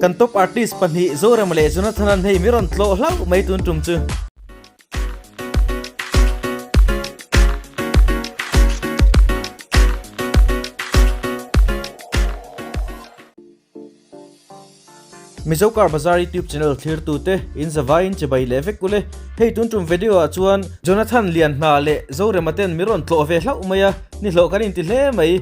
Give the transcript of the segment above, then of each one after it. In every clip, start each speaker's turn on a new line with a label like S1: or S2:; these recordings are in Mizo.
S1: Kan top artist pahnih Zorema leh Jonathan-a'n hei mi rawn tlawh hlauh mai tun tum chu. Mizo Car Bazaar YouTube channel thlirtute in zavaiin chibai leh vek ule. Hei tun tum video ah chuan Jonathan Lianhna leh Zorema ten mi rawn tlawh ve hlauh mai a, ni hlawh kan inti hle mai.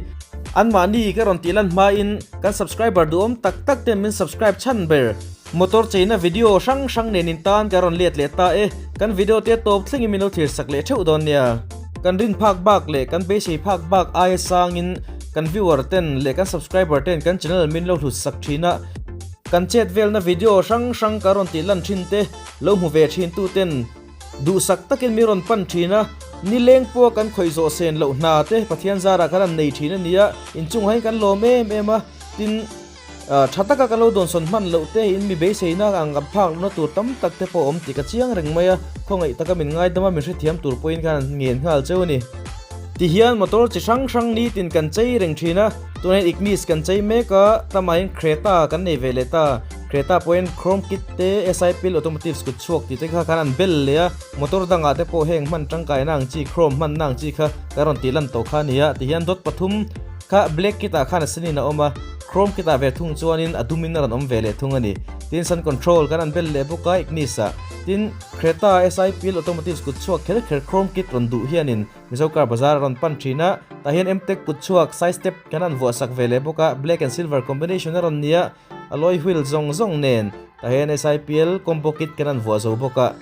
S1: Anmahni ka rawn tih lan hmain kan subscriber duhawm tak tak ten min subscribe chhan ber. Motor cheina video hrang hrang nen in tan ka rawn let leh ta e, kan video te tawp thlengin min lo thlir sak leh theuh dawn nia. Kan rin phak bak leh kan beisei phak bak aia sangin kan viewer ten leh kan subscriber ten kan channel min lo hlut sak thin a, kan chet velna video hrang hrang ka rawn tih lan thin te lo hmu ve thin tu ten duhsak takin min rawn pan thin a, nileng pawha kan khawih zawh sen loh hna te Pathian zarah kan han nei thin a nia, inchungah hian kan lawm em em a, tin. Tha taka kan lo dawnsawn hman loh te in mi beiseina ang kan phak lohna tur tam tak te pawh a awm tih ka chiang reng mai a, khawngaih taka min ngaidam a min hrethiam tur pawhin khan an ngen nghal cheu a ni. Tihian motor chi hrang hrang nitin kan chei reng thin a, tunah hian Ignis kan chei mek a, tlamahin Creta kan nei ve leh ta, Creta pawhin Chrome kit te, SIPL Automotives kut chhuak tih te kha khan an bel leh a, motor dangah te pawh heng hman tangkaina ang chi Chrome hmanna ang chi kha kan rawn tih lan tawh kha a ni a, tihian dot pathum kha black kit ah khan a senin a awm a. Chrome kit ah ve thung chuanin a dumin a rawn awm ve leh thung a ni. Tin, sun control kan an bel leh bawk a Ignis ah. Tin, Creta SIPL Automotives kut chhuak kher kher Chrome kit rawn duh hianin Mizo car bazar a rawn pan thin a. Tah hian Mtech kut chhuak side step kan an vuah sak ve leh bawk a, black and silver combination a rawn ni a, alloy wheel zawng zawng nen. Tah hian SIPL combo kit kan an vuah zo bawk a.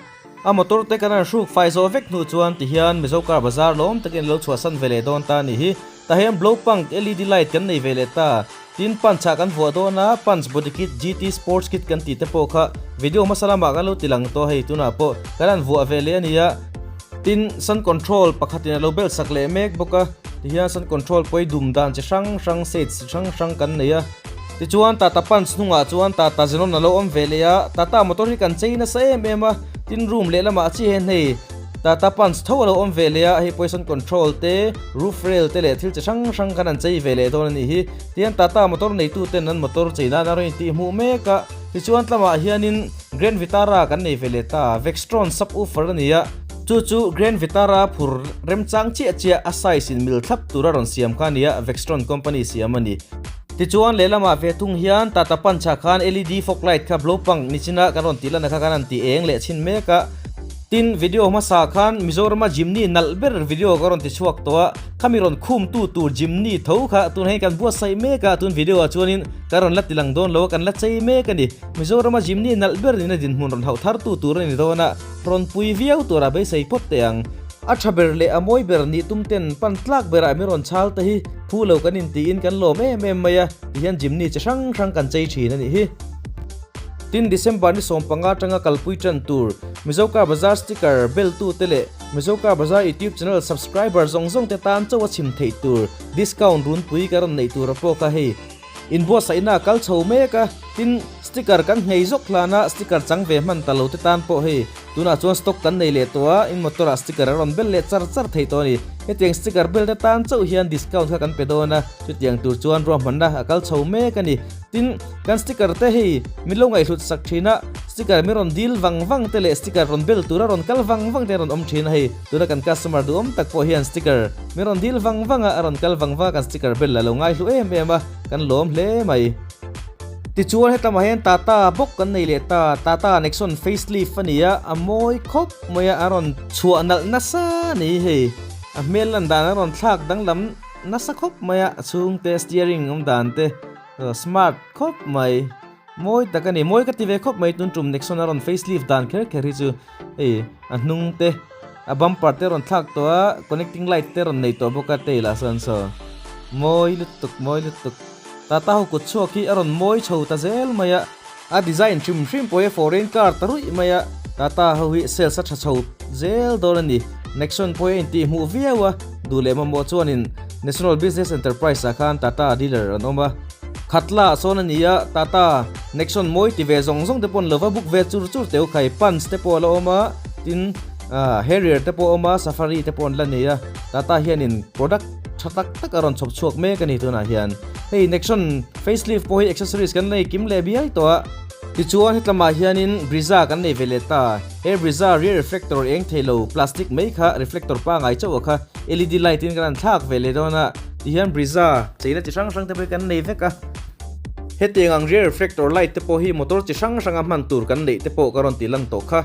S1: A motor te kan an hruk fai zawh vek hnu chuan tihian Mizo car bazar lawm takin a lo chhuahsan ve leh dawn ta a nih hi. Tah hian blow punk LED light kan nei ve leh ta. Tin punch ah kan vuah dawn a, punch body kit GT sports kit kan tih te pawh kha video hmasa lamah kan lo ti lang tawh hei tunah pawh kan han vuah ve leh a nia. Tin sun control pakhatin a lo bel sak leh mek bawk a, tihian sun control pawi dum dan chi hrang hrang shades chi hrang hrang kan nei a. Tichuan Tata punch hnungah chuan Tata Xenon a lo awm ve leh a, Tata motor hi kan chei nasa em em a, tin room lehlamah chi he hnei. Tata Punch tho a lo awm ve leh a, hei poison control te, roof rail te leh thil chi hrang hrang khan an chei ve leh dawn a nih hi. Tihian Tata motor neitu ten an motor chei nan a rawn intih hmuh mek a, tichuan tlamah hianin Grand Vitara kan nei ve leh ta, Vextron sub-woofer a ni a, chu chu Grand Vitara phur remchang chiah chiah a size in mil thlap tura rawn siam kha a ni a, Vextron company siam a ni. Tichuan lehlamah ve thung hian Tata Punch ah khan LED fog light kha blow punk nichina kan rawn tih lan kha kan han ti eng leh chhin mek a. Tin, video hmasa khan Mizorama Jimny nalh ber video ka rawn ti chhuak tawh a, khami rawn khumtu tur Jimny tho kha tun hei kan buatsaih mek a, tun video ah chuanin ka rawn la ti lang dawn lo a, kan la chei mek a ni. Mizorama Jimny nalh ber nina dinhmun rawn hauh thartu tur a ni dawn a, rawn pui viau turah beisei phawt teh ang. A tha ber leh a mawi ber nih tum ten pan tlak berah mi rawn chhal te hi phu lo kan intiin kan lawm em em mai a, tihian Jimny chi hrang hrang kan chei thin a nih hi. Tin, December ni 15 atanga kalpui tan tur Mizo Car Bazaar sticker bel tu te leh Mizo Car Bazaar YouTube channel subscriber zawng zawng te tan chaw a chhim theih tur discount runpui ka rawn neih tur a pawk a hei. Inbuatsaihna a kal chho mek a, tin sticker kan nghei zawk hlan a sticker chang ve hman ta lo te tan pawh hei tunah chuan stock kan nei leh tawh a, in motor ah sticker a rawn bel leh char char thei tawh a ni. Hetiang sticker bel te tan chauh hian discount kha kan pe dawn a, chutiang tur chuan ruahmanna a kal chho mek a ni. Tin, kan sticker te hei min lo ngaihhlut sak thin a, sticker min rawn dil vang vang te leh sticker rawn bel tura rawn kal vang vang te rawn awm thin a hei, tuna kan customer duhawm tak pawh hian sticker min rawn dil vang vang a, a rawn kal vang vang a kan sticker bel a lo ngaihlu em em a, kan lawm hle mai. Tichuan hetlama hian Tata bawk kan nei leh ta, Tata Nexon facelift a ni a, a mawi khawp mai a, a rawn chhuah nalh nasa a ni hei, a hmel lan dan a rawn thlak danglam nasa khawp mai a, a chhungte steering awm dan te. Smart khawp mai. Mawi tak a ni. Mawi ka ti ve khawp mai tun tum Nexon a rawn facelift dan kher kher hi chu hei a hnung te a bumper te rawn thlak tawh a connecting light te rawn nei tawh bawk a tail ah sawn saw mawi lutuk mawi lutuk Tata ho kut chhuak hi a rawn mawi chho ta zel mai a a design hrim hrim pawh hi foreign car ta ruih mai a Tata ho hi sales a tha chho zel dawn a ni Nexon pawh hi a intih hmuh viau a duh leh mamawh chuanin National Business Enterprise ah khan Tata dealer an awm a, Khatla ah sawn a ni a, Tata Nexon mawi ti ve zawng zawng te pawh an lo va book ve chur chur teu khai, Punch te pawh a la awm a, tin Harrier te pawh a awm a, Safari te pawh an la nei a, Tata hianin product. tha tak tak a rawn chhawp chhuak mek a ni tunah hian. Hei Nexon facelift pawh hi accessories kan nei kim leh bial tawh a. Tichuan hetlamah hianin Brezza kan nei ve leh ta. He Brezza rear reflector eng thei lo plastic mai kha reflector pangai chauh a kha LED light in kan han thlak ve leh dawn a. Tihian Brezza cheina chi hrang hrang te pawh hi kan nei vek a. Hetiang ang rear reflector light te pawh hi motor chi hrang hranga hman tur kan neih te pawh ka rawn ti lan tawh kha.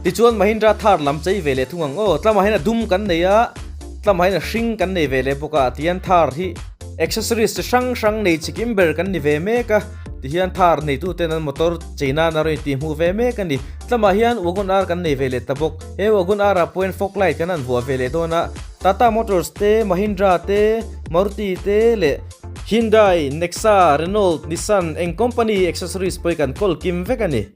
S1: Tichuan Mahindra Thar lam chei ve leh thung ang aw. Tlamah hian a dum kan nei a, tlamah hian a hring kan nei ve leh bawk a. Tihian Thar hi accessories chi hrang hrang nei chi kim ber kan ni ve mek a. Tihian Thar neituten an motor chei nan a rawn intihhmuh ve mek a ni. Tlamah hian Wagon R kan nei ve leh ta bawk. He Wagon R ah pawhin fog light kan han vuah ve leh dawn a. Tata Motors te, Mahindra te, Maruti te leh Hyundai, Nexa, Renault, Nissan eng company accessories pawh hi kan kawl kim vek a ni.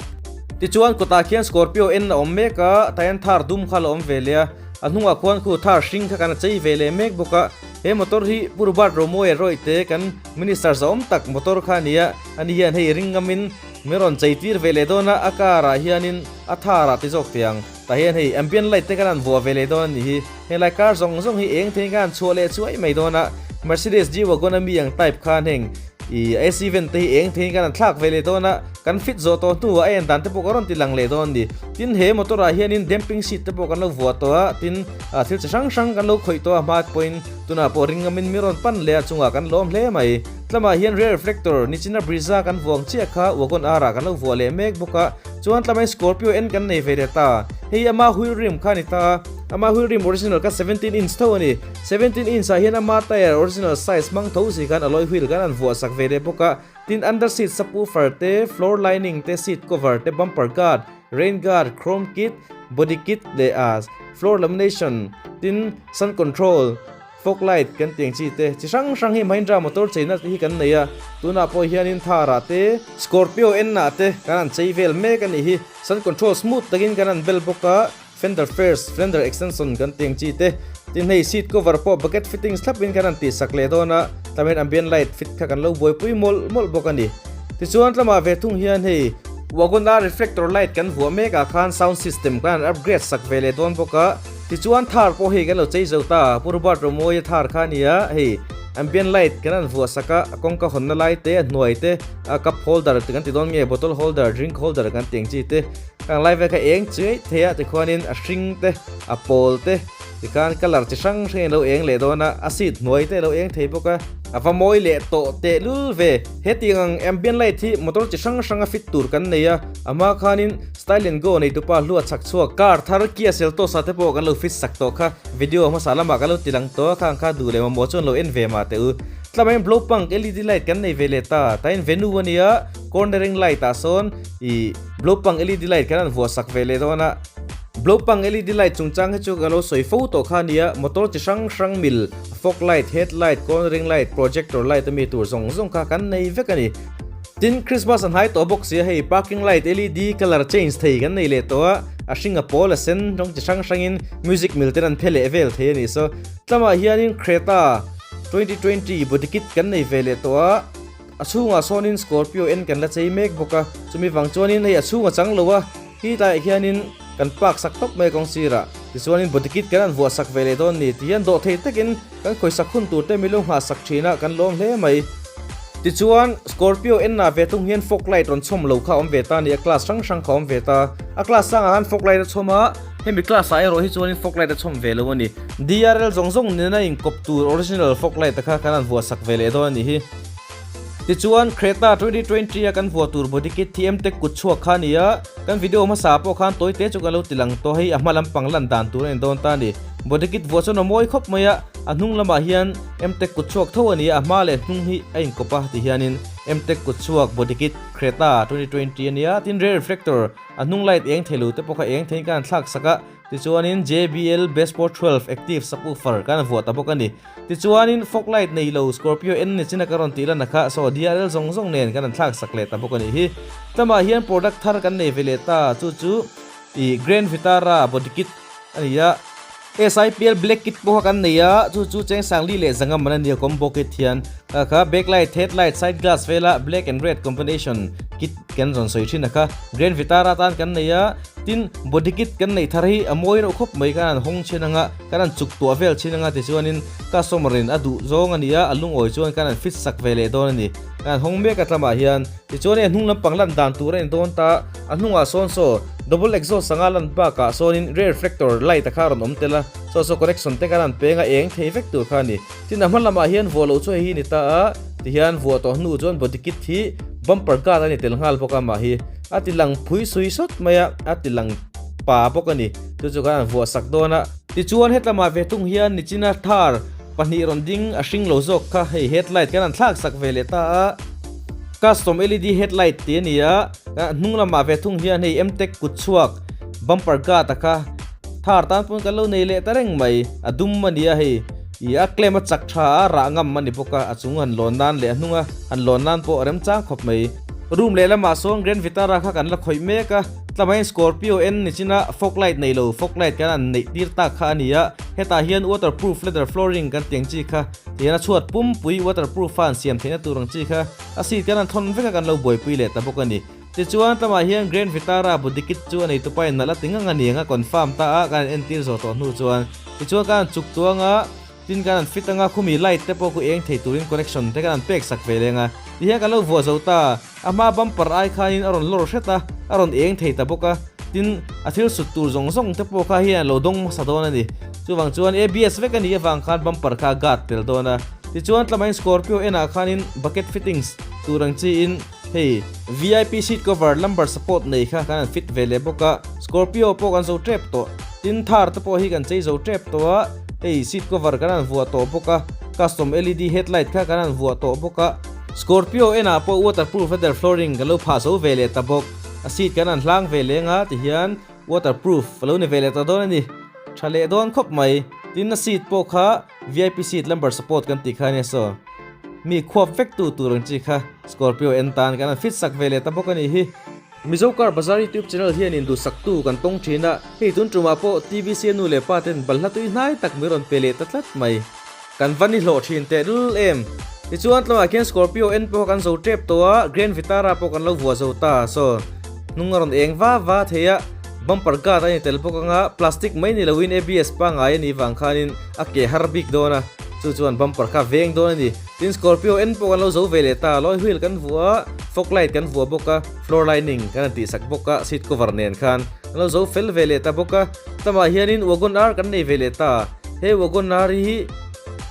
S1: Tichuan kawtah khian Scorpio en a awm mek a, tah hian Thar dum kha a la awm ve leh a, a hnungah khuan khu Thar hring kha kan a chei ve leh mek bawk a. He motor hi Pu Robert Romawia Rawihte kan Minister zahawm tak motor kha a ni a, ani hian hei ring ngamin min rawn chei tir ve leh dawn a, a car ah hianin a Thar ah ti zawk teh ang. Tah hian hei ambient light te kan han vuah ve leh dawn a nih hi. Helai car zawng zawng hi eng theiin kan han chhuah leh chuai mai dawn a, Mercedes G-Wagon a mi ang type khan heng ih AC vent te hi eng theiin kan han thlak ve leh dawn a, kan fit zawh tawh hnuah a en dan te pawh ka rawn ti lang leh dawn a ni. Tin he motor ah hianin damping seat te pawh kan lo vuah tawh a, tin ah thil chi hrang hrang kan lo khawih tawh a hma pawhin tunah pawh ring ngamin mi rawn pan leh a chungah kan lawm hle mai. Tlamah hian rear reflector nichina Brezza kan vuang chiah kha Wagon R ah kan lo vuah leh mek bawk a, chuan tlamain Scorpio N kan nei ve leh ta. Hei ama wheel rim kha a ni ta. Ama wheel rim original kha 17 inch tho a ni. 17 inch ah hian ama tyre original size hmang tho si khan alloy wheel kan han vuah sak ve leh bawk a. Tin under seat subwoofer te, floor lining te, seat cover te, bumper guard, rain guard, chrome kit, body kit leh a floor lamination, tin sun control, Fog light kan tih ang chi te chi hrang hrang hi Mahindra motor cheina te hi kan nei a, tunah pawh hianin Thar ah te, Scorpio N ah te kan han chei vel mek a nih hi, sun control smooth takin kan han bel bawk a, fender fairs, fender extension kan tih ang chi te, tin hei seat cover pawh bucket fittings thlapin kan han tih sak leh dawn a, tlamin ambient light fit kha kan lo buaipui mawlh mawlh bawk a ni. Tichuan tlamah ve thung hian hei Wagon R reflector light kan vuah mek ah khan sound system kan han upgrade sak ve leh dawn bawk a, Tichuan Thar pawh hei kan lo chei zo ta, Pu Robert Romawia Thar kha a ni a, hei ambient light kan han vuah sak a, a kawngka hawnna lai te, a hnuai te, a cup holder te kan ti dawn nge, bottle holder, drink holder kan ti ang chi te, khang lai vel kha eng chiai thei a, tikhuanin a hring te, a pawl te, tikhan colour chi hrang hrangin a lo eng leh dawn a, a seat hnuai te a lo eng thei bawk a. A va mawi leh tawh tehlul ve. Hetiang ang ambient light hi motor chi hrang hranga fit tur kan nei a, a hma khanin Style and Go neitupa hlua chhak chhuak car thar Kia Seltos ah te pawh kan lo fit sak tawh kha, video hmasa lamah kan lo ti lang tawh a, khang kha duh leh mamawh chuan lo en ve mah teh u. Tlamain blow punk LED light kan nei ve leh ta, tain venue a nia, cornering light ah sawn ih blow punk LED light kan han vuah sak ve leh dawn a. Blow punk LED light chungchang hi chu ka lo sawi fo tawh kha nia, motor chi hrang hrang mil Fog light, head light, cornering light, projector light a mi tur zawng zawng kha kan nei vek a ni. Tin, Christmas a hnai tawh bawk sia hei parking light LED colour change thei kan nei leh tawh a, a hring a pawl a sen rawng chi hrang hrangin music mil ten an phe leh vel thei a ni. So, tlamah hianin Creta 2020 body kit kan nei ve leh tawh a, a chhungah sawnin Scorpio en kan la chei mek bawk a, chumi vang chuanin hei a chhung a chang lo a, Khi tlaiah hianin kan park sak tawp mai kawng sirah, tichuanin body kit kan han vuah sak ve leh dawn ni tihian dawh thei takin kan khawisak hun tur te milo nghah sak thin a, kan lawm hle mai. Tichuan, Scorpio enna ve thung hian fog light rawn chhawm lo kha a awm ve ta a ni, a class hrang hrang kha a awm ve ta. A class sangah khan fog light a chhawm a, hemi class ah erawh hi chuanin fog light a chhawm ve lo a ni. DRL zawng zawng nena inkawp tur original fog light a kha kan han vuah sak ve leh dawn a nih hi. Tichuan, Creta 2020 a kan vuah tur body kit thi em te kut chhuak kha a ni a, kan video hmasa pawh khan tawi te chu kan lo ti lang tawh hei a hma lampang lan dan tur a ni dawn ta a ni. Body kit vuah chuan a mawi khawp mai a, a hnung lamah hian em te kut chhuak tho a ni a, a hma leh hnung hi a inkawp a tihianin em te kut chhuak body kit Creta 2020 a ni a, tin rear reflector a hnung light eng thei lo te pawh kha eng theiin kan han thlak sak a, tichuanin JBL Bestport 12 active subwoofer kan vuah ta bawk a ni. Tichuanin fog light nei lo Scorpio N ni china ka rawn tih lan a kha saw DRL zawng zawng nen kan han thlak sak leh ta bawk a nih hi. Tlamah hian product thar kan nei ve leh ta chu chu ih Grand Vitara body kit a ni a. SIPL black kit pawh kha kan nei a chu chu cheng sangli leh zanga man a nia combo kit hian kha kha back light, head light, side glass vela black and red combination kit kan rawn sawi thin a kha Grand Vitara tan kan nei a. Tin, body kit kan neih thar hi a mawi reuh khawp mai, kan han hawng chhin anga, kan han chuk tuah vel chhin anga tichuanin customer in a duh zawng a ni a, a lungawi chuan kan han fit sak ve leh dawn a ni. Kan han hawng mek a tlamah hian. Tichuan hei a hnung lampang lan dan tur a in dawn ta, a hnungah sawn saw double exhaust anga lan bakah sawnin rear reflector light a kha a rawn awm tel a, saw saw connection te kan han peng a eng thei vek tur kha a ni. Tin a hma lamah hian vuah loh chu hei hi a ni ta a, tihian vuah tawh hnu chuan body kit hi bumper guard a ni tel nghal bawk a mah hi a ti lang phui sui sawt mai a, a ti lang pa bawk a ni. Chu chu khan an vuah sak dawn a. Tichuan hetlamah ve thung hian nichina thar pahnih rawn ding a hring lo zawk kha hei headlight kan han thlak sak ve leh ta a. Custom LED headlight tih a ni a, hnung lamah ve thung hian hei M-Tech kut chhuak bumper guard a kha thar tan pawn kan lo nei leh ta reng mai. A dum a ni a hei. Ih a claim a chak tha a, rah ngam a ni bawk a, a chung han lawn nan leh a hnunga han lawn nan pawh a remchang khawp mai. Room lehlamah sawn Grand Vitara kha kan la khawih mek a, tlamain Scorpio en ni chin a fog light nei lo fog light kan han neih tir tak kha a ni a, hetah hian waterproof leather flooring kan tiang chi kha tihian a chhuat pumpui waterproof a han siam theihna tur ang chi kha a seat kan han thawn vek a kan lo buaipui leh ta bawk a ni. Tichuan tlangah hian Grand Vitara body kit chu a nei tupain nalh a ti ngang a ni ang a confirm ta a, kan han entir zawh tawh hnu chuan tichuan kan han chuk tuang a, tin kan han fit ang a, khumi light te pawh khu eng thei turin connection te kan han pek sak ve leng a, tihian kan lo vuah zo ta, a hma bumper ai khanin a rawn lawr hret a, a rawn eng thei ta bawk a, tin a thil sut tur zawng zawng te pawh kha hian a lo dawng hmasa dawn a ni, chuvang chuan ABS vek a nih avang khan bumper kha a guard tel dawn a, tichuan tlamain Scorpio enah khanin bucket fittings tur ang chiin. Hei vip seat cover lumbar support nei kha kan han fit ve leh bawk a, Scorpio pawh kan zo tep tawh, tin Thar te pawh hi kan chei zo tep tawh a, hei seat cover kan han vuah tawh bawk a, custom led headlight kha kan han vuah tawh bawk a, Scorpio enah pawh waterproof leather flooring kan lo phah zo ve leh ta bawk, a seat kan han hlang ve leng a tihian waterproof a lo ni ve leh ta dawn a ni, tha leh dawn khawp mai, tin a seat pawh kha vip seat lumbar support kan tih kha ania saw. Mi khuap vek tu tur ang chi kha Scorpio en tan kan han fit sak ve leh ta bawk a nih hi. Mizo Car Bazaar YouTube channel hian in duhsak tu kan tawng thin a, hei tun tumah pawh TVC a nu leh pa ten balhla tui hnai tak min rawn pe leh ta tlat mai. Kan va ni hlawh thin teh lul em. Tichuan tlangah khian Scorpio en pawh kan zo tep tawh a, Grand Vitara pawh kan lo vuah zo ta saw hnung a rawn eng va va thei a, bumper guard a ni tel bawk anga plastic mai ni loin ABS pangngai a nih vang khanin a ke har bik dawn a. Chu chuan bumper kha veng dawn a ni. Tin Scorpio en pawh kan lo zo ve leh ta, alloy wheel kan vuah a, fog light kan vuah bawk a, floor lining kan han tihsak bawk a, seat cover nen khan kan lo zo fel ve leh ta bawk a. Tlangah hianin Wagon R kan nei ve leh ta, he Wagon R hi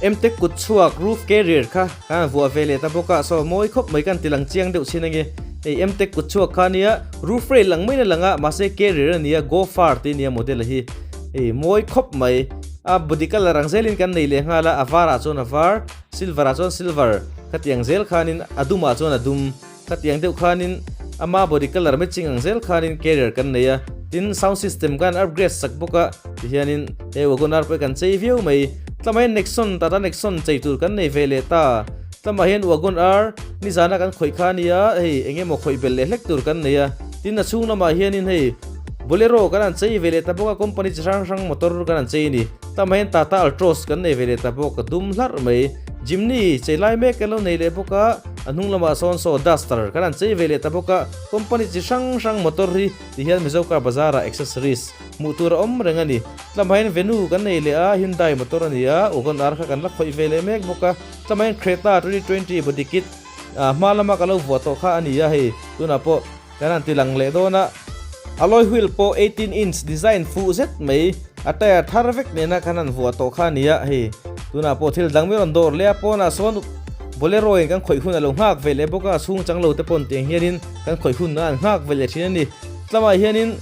S1: Mtech kut chhuak roof carrier kha kan han vuah ve leh ta bawk a, saw mawi khawp mai kan ti lang chiang deuh chin ange. Hei Mtech kut chhuak kha nia roof rail lang maiin a lang a, mahse carrier a nia Go Far tih a nia model a hi, hei mawi khawp mai. A body colour ang zelin kan nei leh nghal a, a varah chuan a var, silver ah chuan silver, khatiang zel khanin a dumah chuan a dum, khatiang deuh khanin ama body colour matching ang zel khanin carrier kan nei a, tin sound system khan upgrade sak bawk a, tihianin he wagon ar pawh hi kan chei viau mai. Tlamah hian Nexon, Tata Nexon chei tur kan nei ve leh ta, tlamah hian wagon ar nizana kan khawih kha ania, hei eng emaw khawih belh leh hlek tur kan nei a, tin a chhung lamah hianin hei Bolero kan han chei ve leh ta bawk a, company chi hrang hrang motor kan han chei a ni. Tlamah hian Tata Altroz kan nei ve leh ta bawk, a dum hlarh mai. Jimny chei lai mek kan lo nei leh bawk a, a hnung lamah sawn saw Duster kan han chei ve leh ta bawk a, company chi hrang hrang motor hi ti hian Mizo car bazar ah accessories hmuh tur a awm reng a ni. Tlamah hian Venue kan nei leh a, Hyundai motor a ni a, Wagon R kha kan la khawih ve leh mek bawk a. Tlamah hian Creta 2020 body kit hma lama ka lo vuah tawh kha a ni a, hei tunah pawh Kan han ti lang leh dawn a, alloy wheel pawh 18 inch design fuh zet mai, a tyre thar vek nena kan han vuah tawh kha a ni a, hei tunah pawh thil dang mai rawn dawr leh a, pawnah sawn Bolero in kan khawih hun a lo nghak ve leh bawk a, a chhung chang lo te pawn tiang hianin kan khawih hun a an nghak ve leh thin a ni. Tlamah hianin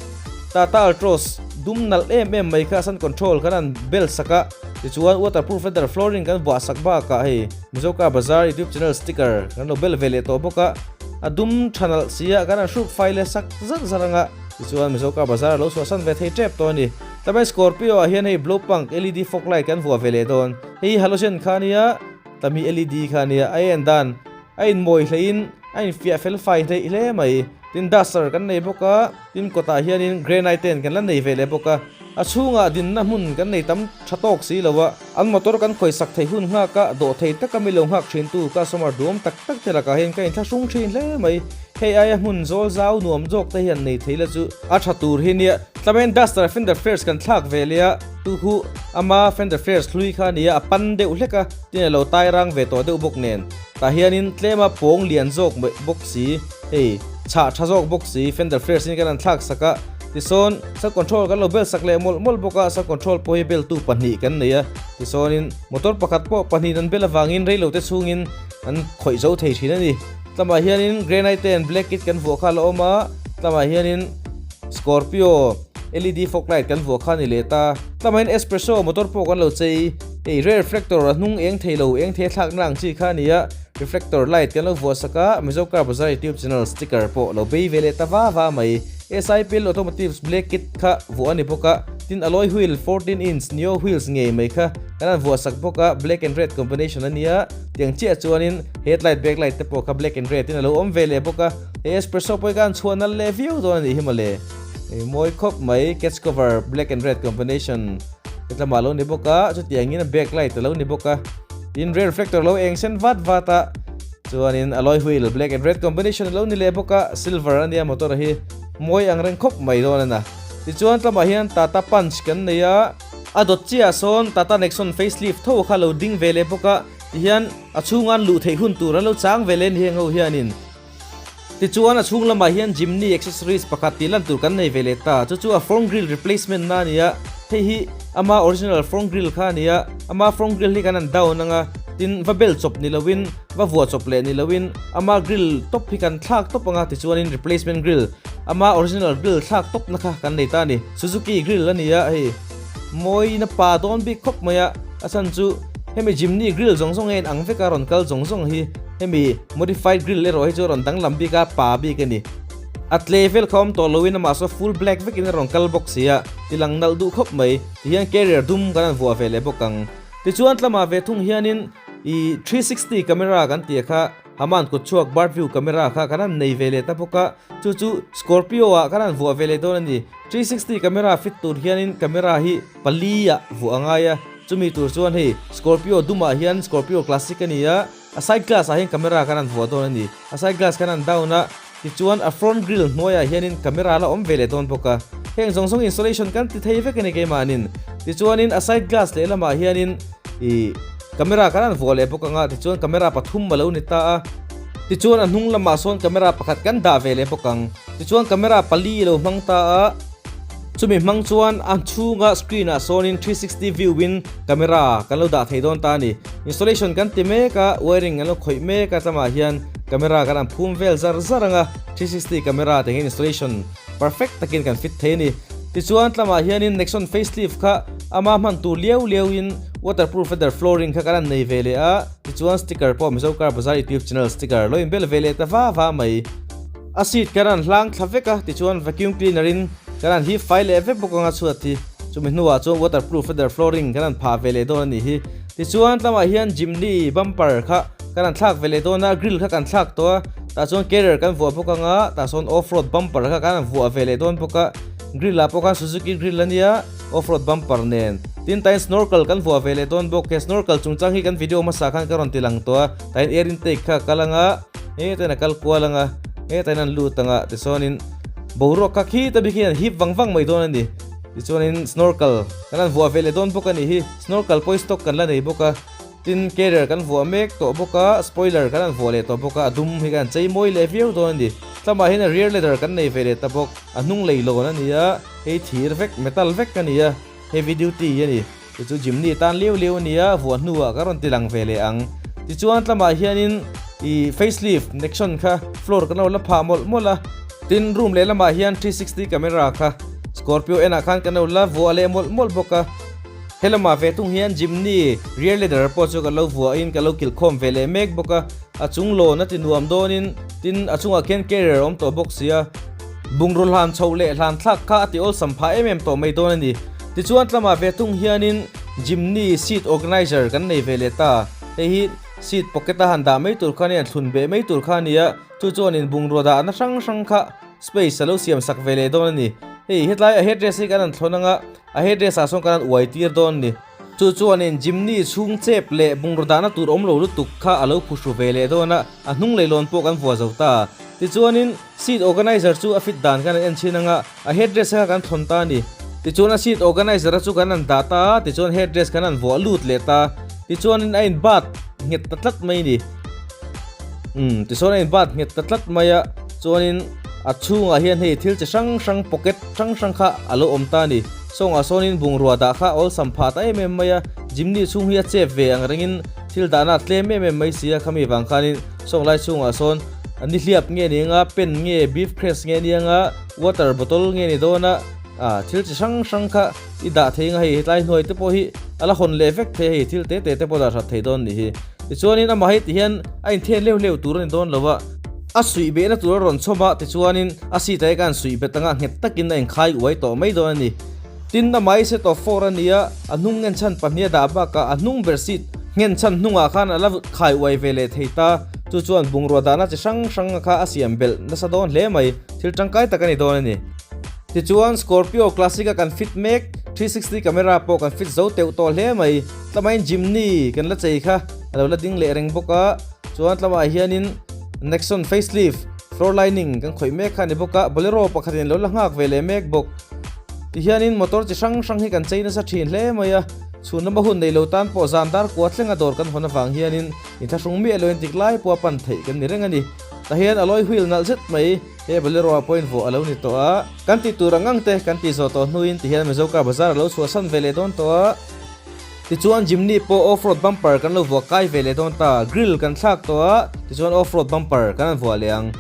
S1: Tata Altroz dum nalh em em mai kha sun control kan han bel sak a, tichuan waterproof leather flooring kan vuah sak bakah hei Mizo Car Bazaar YouTube channel sticker kan lo bel ve leh tawh bawk a. A dum tha nalh si a, kan han hruk fai leh sak zar zar anga, tichuan Mizo car bazar a lo chhuahsan ve thei tep tawh a ni. Tlawmai Scorpio ah hian hei blow punk led fog light kan vuah ve leh dawn. Hei hi halogen kha a nia, tlami led kha a nia, a en dan a inmawi hleihin a infiah fel fai hleih hle mai. Tin duster kan nei bawk a, tin kawtah hianin granite ten kan la nei ve leh bawk a, a chhungah dinna hmun kan nei tam tha tawk si lo a. An motor kan khawisak theih hun nghak a, dawh thei taka mi lo nghak thintu customer duam tak tak te lakah hian ka inthlahrung thin hle mai. Hei aia hmun zawl zau nuam zawk te hian nei thei la chu a tha tur hi nia. Tlamen duster fender flares kan thlak ve leh a, tu khu ama fender flares hlui kha a nia, a pan deuh hlek a, tin a lo tai rang ve tawh deuh bawk nen. Tah hianin tlema pawng lian zawk bawk si, hei chhah tha zawk bawk si fender flares in kan han thlak sak a. Tisawn sound control kan lo bel sak leh mawlh mawlh bawk a, sound control pawh hi beltu pahnih kan nei a. Tisawnin motor pakhat pawh pahnihin an bel avangin reilote chhungin an khawih zo thei thin a ni. Tlamah hianin granite and black kit kan vuah kha a la awm a, tlamah hianin Scorpio LED fog light kan vuah kha a ni leh ta. Tlamah hian Espresso motor pawh kan lo chei, hei rear reflector a hnung eng thei lo, eng thei a thlakna ang chi kha a ni a, reflector light kan lo vuah sak a, Mizo Car Bazaar YouTube channel sticker pawh lo bei ve leh ta va va mai. SIPL Automotives black kit kha vuah a ni bawk a, tin alloy wheel 14 inch neo wheels ngei mai kha kan han vuah sak bawk a, black and red combination a nia. Tiang chiah chuanin headlight back light te pawh kha black and red in a lo awm ve leh bawk a, he espresso pawh hi khan chhuah nal leh viau dawn a nih hi mawle. Hei mawi khawp mai catch cover black and red combination hetlamah a lo ni bawk a, chutiangin a back light a lo ni bawk a, tin rear reflector lo eng sen vat vat a, chuanin alloy wheel black and red combination a lo ni leh bawk a, silver a nia motor hi mawi ang reng khawp mai dawn a na. Tichuan tlamah hian Tata Punch kan nei a. A dawt chiah sawn Tata Nexon facelift tho kha lo ding ve leh bawk a, tihian a chhunga an luh theih hun tur an lo chang ve leh a ni heng ho hianin. Tichuan a chhung lamah hian Jimny accessories pakhat tih lan tur kan nei ve leh ta, chu chu a front grille replacement na a ni a, hei hi ama original front grille kha a ni a, ama front grille hi kan han down ang a, tin va bel chawp ni loin va vuah chawp leh ni loin ama grille tawp hi kan thlak tawp ang a, tichuanin replacement grille ama original grille thlak tawp na kha kan nei ta a ni. Suzuki grill a ni a, hei mawiin a pa dawn bik khawp mai a, a chhan chu hemi Jimny grill zawng zawng hian ang vek a rawn kal zawng zawng hi hemi modified grill erawh hi chu a rawn danglam bik a, pa bik a ni. A tle vel kha awm tawh loin amah saw full black vekin a rawn kal bawk si a, tilang nalh duh khawp mai, tihian carrier dum kan han vuah ve leh bawk ang. Tichuan tlamah ve thung hianin ih 360 camera kan tih kha Haman kut chhuak bird view camera kha kan han nei ve leh ta bawk a, chu chu Scorpio ah kan han vuah ve leh dawn a ni. 360 camera fit tur hianin camera hi pali ah vuah a ngai a, chumi tur chuan hei Scorpio dumah hian Scorpio Classic a ni a, a side glass ah hian camera kan han vuah dawn a ni. A side glass kan han down a, tichuan a front grille hnuaiah hianin camera la awm ve leh dawn bawk a, heng zawng zawng installation kan ti thei vek a ni keimahnin. Tichuanin a side glass lehlamah hianin ih. Camera kan han vuah leh bawk ang a, tichuan camera pathum a lo ni ta a, tichuan a hnung lamah sawn camera pakhat kan dah ve leh bawk ang, tichuan camera pali a lo hmang ta a, chumi hmang chuan a chhunga screen ah sawnin 360 view in camera kan lo dah thei dawn ta a ni, installation kan ti mek a, wiring an lo khawih mek a tlamah hian camera kan han phum vel zar zar ang a, 360 camera te hian installation perfect takin kan fit thei a ni, tichuan tlamah hianin Nexon facelift kha ama hman tur liau liau in. Waterproof feather flooring kha kan han nei ve leh a, tichuan sticker pawh Mizo Car Bazaar YouTube channel sticker lo inbel ve leh ta va va mai. A seat kan han hlang thla vek a, tichuan vacuum cleaner in kan han hip fai leh vek bawk anga chhuat hi. Chumi hnuah chuan waterproof feather flooring kan han phah ve leh dawn a nih hi. Tichuan tlamah hian Jimny bumper kha kan han thlak ve leh dawn a, grill kha kan thlak tawh a, tah chuan carrier kan vuah bawk anga, tah sawn off road bumper kha kan han vuah ve leh dawn bawk a, grill ah pawh khan Suzuki grill a nia. Off-road bumper nen tin tain snorkel kan vuah ve leh dawn bawk. He snorkel chungchang hi kan video hmasa khan ka rawn ti lang tawh a, tain air intake kha a kal anga hetain a kal kual anga hetain an lut anga tichuanin boruak kha khi ta bik hian hip vang vang mai dawn a ni. Tichuanin snorkel kan han vuah ve leh dawn bawk a nih hi. Snorkel pawh hi stock kan la nei bawk a. Tin, carrier kan vuah mek tawh bawk a, spoiler kan han vuah leh tawh bawk a, a dum hi kan han chei mawi leh viau dawn a ni. Tlamah hian a rear ladder kan nei ve leh ta bawk, a hnung lei lawn a ni a, hei thir vek, metal vek a ni a, heavy duty a ni. Chu chu Jimny tan liau liau a ni a, vuah hnuah ka rawn ti lang ve leh ang. Tichuan tlamah hianin ih facelift Nexon kha floor kan lo la phah mawlh mawlh a, tin room lehlamah hian 360 camera kha Scorpio en ah khan kan lo la vuah leh mawlh mawlh bawk a. Helamah ve thung hian Jimny rear ladder pawh chu ka lo vuahin ka lo kilkhawm ve leh mek bawk a, a chung lawn a ti nuam dawnin tin a chungah khian carrier a awm tawh bawk sia. Bungraw hlan chhoh leh hlan thlak kha a ti awlsam phah em em tawh mai dawn a ni. Tichuan tlamah ve thung hianin Jimny seat organizer kan nei ve leh ta, hei hi seat pocket a han dah mai tur kha a nia, thlun beh mai tur kha a nia, chu chuanin bungraw dahna hrang hrang kha space a lo siam sak ve leh dawn a ni. Hei hetlai a headrest hi kan han thlawn anga A headrest ah sawn kan han uai tir dawn a ni. Chu chuanin Jimny chhung chep leh bungraw dahna tur awm lo lutuk kha a lo phuhru ve leh dawn a, a hnung leilawn pawh kan vuah zo ta. Tichuanin seat organizer chu a fit dan kan en chhin anga a headrest kha kan thawn ta a ni. Tichuan a seat organizer a chu kan han dah ta a, tichuan headrest kan han vuah lut leh ta. Tichuanin a in bat nghet ta tlat mai a ni. Umm tichuan a in bat nghet ta tlat mai a, chuanin a chhungah hian hei thil chi hrang hrang pocket hrang hrang kha a lo awm ta a ni. Sawngah sawnin bungrua dah kha awlsam phah ta em em mai a, Jimny chhung hi a chep ve ang rengin thil dahna a tlem em em mai si a, khami vang khanin sawng lai chhungah sawn ni hliap nge ni anga, pen nge, beef crest nge ni anga, water bottle nge ni dawn a, ah thil chi hrang hrang kha i dah thei anga hei hetlai hnuai te pawh hi a la hawn leh vek thei a hei thil te te te pawh dah that thei dawn nih hi. Tichuanin amah hei ti hian a inthen leuh leuh tur a ni dawn lo a, a suih behna tur a rawn chhawm a tichuanin a seat ah hian khan suih bet anga nghet takin a inkhai uai tawh mai dawn a ni. Tin a mai set of four a ni a, a hnung nghen chhan pahnih a dah bakah a hnung ber seat nghen chhan hnungah khan a la khai uai ve leh thei ta. Chu chuan bungrua dahna chi hrang hrang kha a siam belh nasa dawn hle mai, thil tangkai tak a ni dawn a ni. Tichuan Scorpio Classic a kan fit mek, 360 camera pawh kan fit zo teuh tawh hle mai. Tlamain Jimny kan la chei kha a lo la ding leh reng bawk a, chuan tlamah hianin Nexon facelift floor lining kan khawih mek kha a ni bawk a, Bolero pakhatin a lo la nghak ve leh mek bawk. Tihianin motor chi hrang hrang hi kan chei nasa thin hle mai a, chhun lama hun nei lo tan pawh zan dar kua thlenga dawr kan hawn avang hianin inthlahrung miah loin dik lai pawha pan theih kan ni reng a ni. Tahian alloy wheel nalh zet mai he Bolero ah pawhin vuah a lo ni tawh a, kan tih tur ang ang te kan tih zawh tawh hnuin tihian Mizo car bazar a lo chhuahsan ve leh dawn tawh a. Tichuan Jimny pawh off road bumper kan lo vuah kai ve leh dawn ta, grill kan thlak tawh a, tichuan off road bumper kan han vuah leh ang.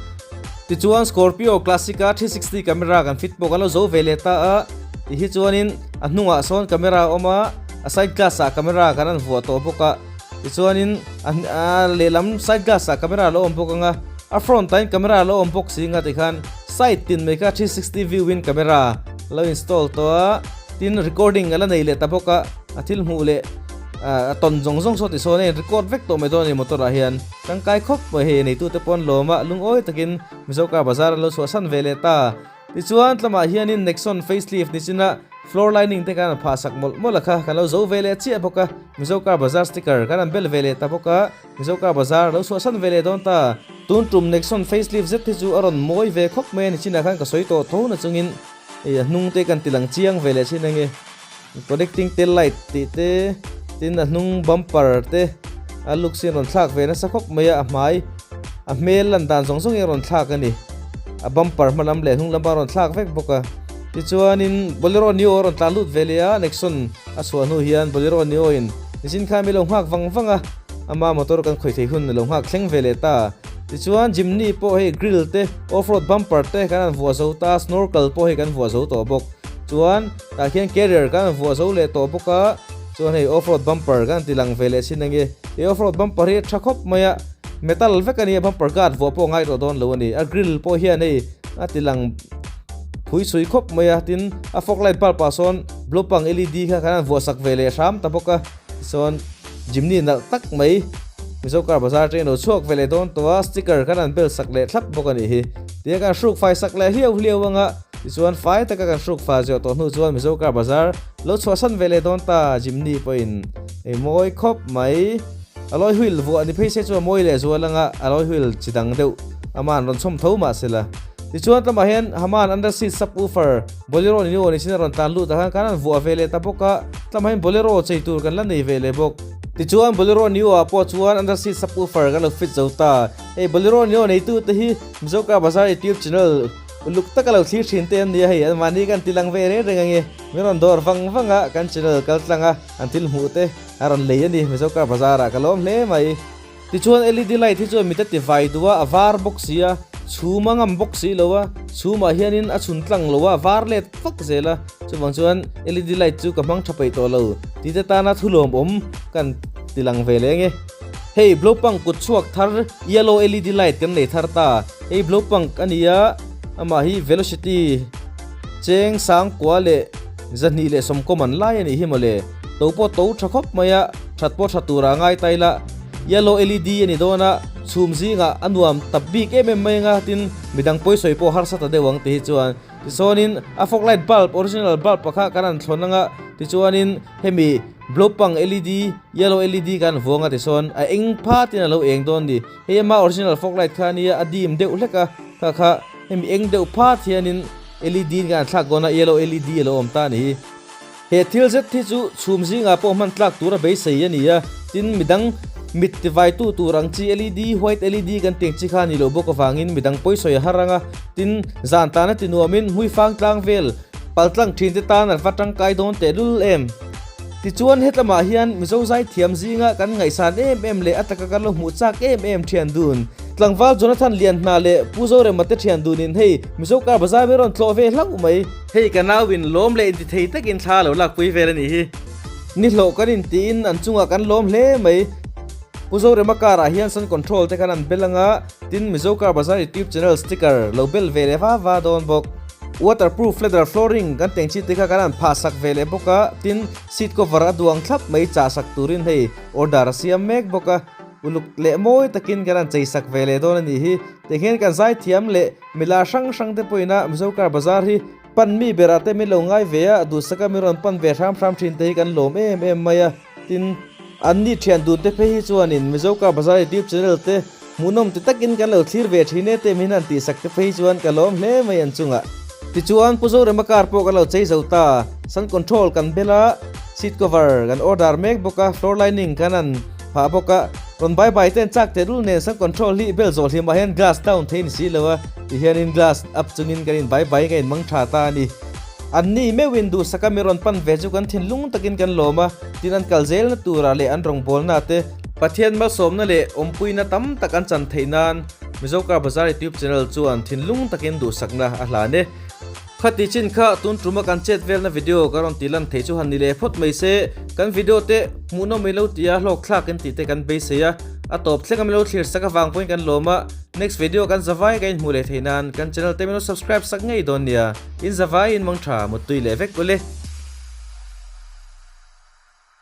S1: Tichuan Scorpio Classic a 360 camera kan fit pawh kan lo zo ve leh ta a, ti hi chuanin a hnungah sawn camera a awm a, a side glass ah camera kan han vuah tawh bawk a, tichuanin a lehlam side glass ah camera a lo awm bawk ang a, a front ah hian camera a lo awm bawk si ang a tikhan side tin mai kha 360 view in camera a lo install tawh a, tin recording a la nei leh ta bawk a, a thil hmuh leh a tawn zawng zawng saw tisawn a in record vek tawh mai dawn a ni motor ah hian. Tangkai khawp mai hei neitute pawn lawm a, lungawi takin Mizo car bazar an lo chhuahsan ve leh ta. Tichuan tlamah hianin Nexon facelift ni china floor lining te khan an phah sak mawlh mawlh a kha kan lo zo ve leh chiah bawk a, Mizo car bazar sticker kan an bel ve leh ta bawk a, Mizo car bazar lo chhuahsan ve leh dawn ta. Tun tum Nexon facelift zet hi chu a rawn mawi ve khawp mai a ni chinah khan ka sawi tawh tho na chungin hei a hnung te kan ti lang chiang ve leh chin ange. Connecting tail light tih te tin a hnung bumper te a looks hi a rawn thlak ve nasa khawp mai a a hmai a hmel lan dan zawng zawng hi a rawn thlak a ni a bumper hma lam leh hnung lam a rawn thlak vek bawk a tichuanin bolero neo a rawn tlan lut ve leh a nexon a chhuah hnu hian bolero neo in nichin khan mi lo nghak vang vang a ama motor kan khawih thei hun a lo nghak thleng ve leh ta tichuan jimny pawh hei grill te off road bumper te kan han vuah zo ta snorkel pawh hei kan vuah zo tawh bawk chuan. Tah khian carrier kan vuah zo leh tawh bawk a, chuan hei off road bumper kan ti lang ve leh sin ange. He off road bumper hi a tha khawp mai a, metal vek a ni a, bumper guard vuah pawh a ngai tawh dawn lo a ni. A grill pawh hian hei a ti lang phui chhui khawp mai a, tin a fog light bulb ah sawn blue pang led kha kan han vuah sak ve leh hram ta bawk a, tichuan Jimny nalh tak mai Mizo car bazar atangin a lo chhuak ve leh dawn tawh a, sticker kan han bel sak leh thlap bawk a nih hi. Tihian kan hruk fai sak leh hliau hliau anga tichuan fai taka kan hruk fai zawh tawh hnu chuan Mizo car bazar lo chhuahsan ve leh dawn ta Jimny pawhin ei mawi khawp mai. Alloy wheel vuah ni phei se chu a mawi leh zual anga alloy wheel chi dang deuh ama an rawn chhawm tho mahsela. Tichuan tlangah hian Haman under seat sub woofer Bolero ni aw ni chin a rawn tlan lut ah khan kan han vuah ve leh ta bawk a, tlangah hian Bolero chei tur kan la nei ve leh bawk. Tichuan Bolero Neo ah pawh chuan under seat sub woofer kan lo fit zo ta. Hei Bolero Neo neitu te hi Mizo Car Bazar YouTube channel uluk taka lo thlir thin te an nia hei an mahni kan ti lang ve reng reng ange. Min rawn dawr vang vang a kan channel kal tlang a an thil hmuh te a rawn lei a ni Mizo Car Bazar ah ka lawm hle mai. Tichuan LED light hi chuan mit a ti vai duh a, a var bawk si a, chhum a ngam bawk si lo a, chhumah hianin a chhun tlang lo a, a var let vak zel a, chuvang chuan LED light chu ka hmang tha peih tawh lo tih te tana thulawm awm kan ti lang ve leh ange. Hei Blowpunk kut chhuak thar yellow LED light kan nei thar ta, hei Blowpunk a ni a, amah hi velocity cheng sangkua leh 220 an lai a nih hi mawle, to pawh to tha khawp mai a, that pawh tha tura ngai ta ila yellow LED a ni dawn a, chhum zingah a nuam tap bik em em mai anga tin midang pawisawi pawh harsa ta deuh ang tih hi chuan tichuanin a fog light bulb original bulb pakha kan han thlawn anga tichuanin hemi blow pang LED yellow LED kan vuang a tichuan a eng phatin a lo eng dawn a ni hei ama original fog light kha ania a dim deuh hlek a. Kha kha hemi eng deuh phat hianin LED in kan thlak dawn a, yellow LED a lo awm ta a ni hi. He thil zet hi chu chhum zingah pawh hman tlak tur a beisei a ni a, tin midang mit tivaitu tur ang chi LED, white LED kan tih ang chi kha a nih loh bawk avangin midang pawisawi a har ang a, tin zan tana ti nuamin hmuifang tlang vel paltlang thin te tan a va tangkai dawn tehlul em. Tichuan hetlamah hian Mizo zaithiam zinga kan ngaihsan em em leh a taka kan lo hmuh chak em em thian dun. Tlangval Jonathan Lianhna leh Pu Zorema te thian dunin hei Mizo car bazar ber rawn tlawh ve hlauh mai. Hei ka nauin lawm leh intithei takin thla lo lakpui vel a nih hi. Ni hlawh kan intiin an chungah kan lawm hle mai. Pu Zorema car ah hian sound control te khan an bel anga tin Mizo car bazar youtube channel sticker lo bel ve leh va va dawn bawk. Waterproof leather flooring kan teng chi te kha kan han phah sak ve leh bawk a, tin seat cover a duang thlap mai chah sak turin hei order a siam mek bawk a, uluk leh mawi takin kan han chei sak ve leh dawn a nih hi. Tihian kan zaithiam leh mila hrang hrang te pawhin a Mizo car bazar hi pan mi berah te min lo ngai ve a, duhsaka min rawn pan ve hram hram thin te hi kan lawm em em mai a. Tin, anni thian dun te phei hi chuanin Mizo Car Bazar YouTube channel te hmuhnawm ti takin kan lo thlir ve thin e te min han tihsak te phei chuan ka lawm hle mai an chungah. Tichuan Pu Zorema car pawh kan lo chei zo ta, sun control kan bel a, seat cover kan order mek bawk a, floor lining kan han phah bawk a, rawn bye bye te an chak teh lul nen sun control hi bel zawh hlimah hian glass down thei ni si lo a, tihianin glass up chungin kan in bye bye in kan in mang tha ta a ni. Anni meuhin duhsaka mi rawn pan ve chu kan thinlung takin kan lawm a, tin an kal zelna turah leh an rawngbawlna te, Pathian malsawmna leh awmpuina tam tak an chan theih nan Mizo Car Bazar YouTube channel chuan thinlung takin duhsakna a hlan e. Khati chin kha tun tuma kan chet velna video ka rawn tih lan theih chu han ni leh phawt mai se, kan video te hmuhnawm mai lo tia hlawkthlak in tih te kan beisei a, a tawp thleng a milo thlir sak avang pawhin kan lawm a, next video kan zavai ka inhmuh leh theih nan kan channel te milo subscribe sak ngei dawn nia. In zavai in mang tha muttui leh vek ule.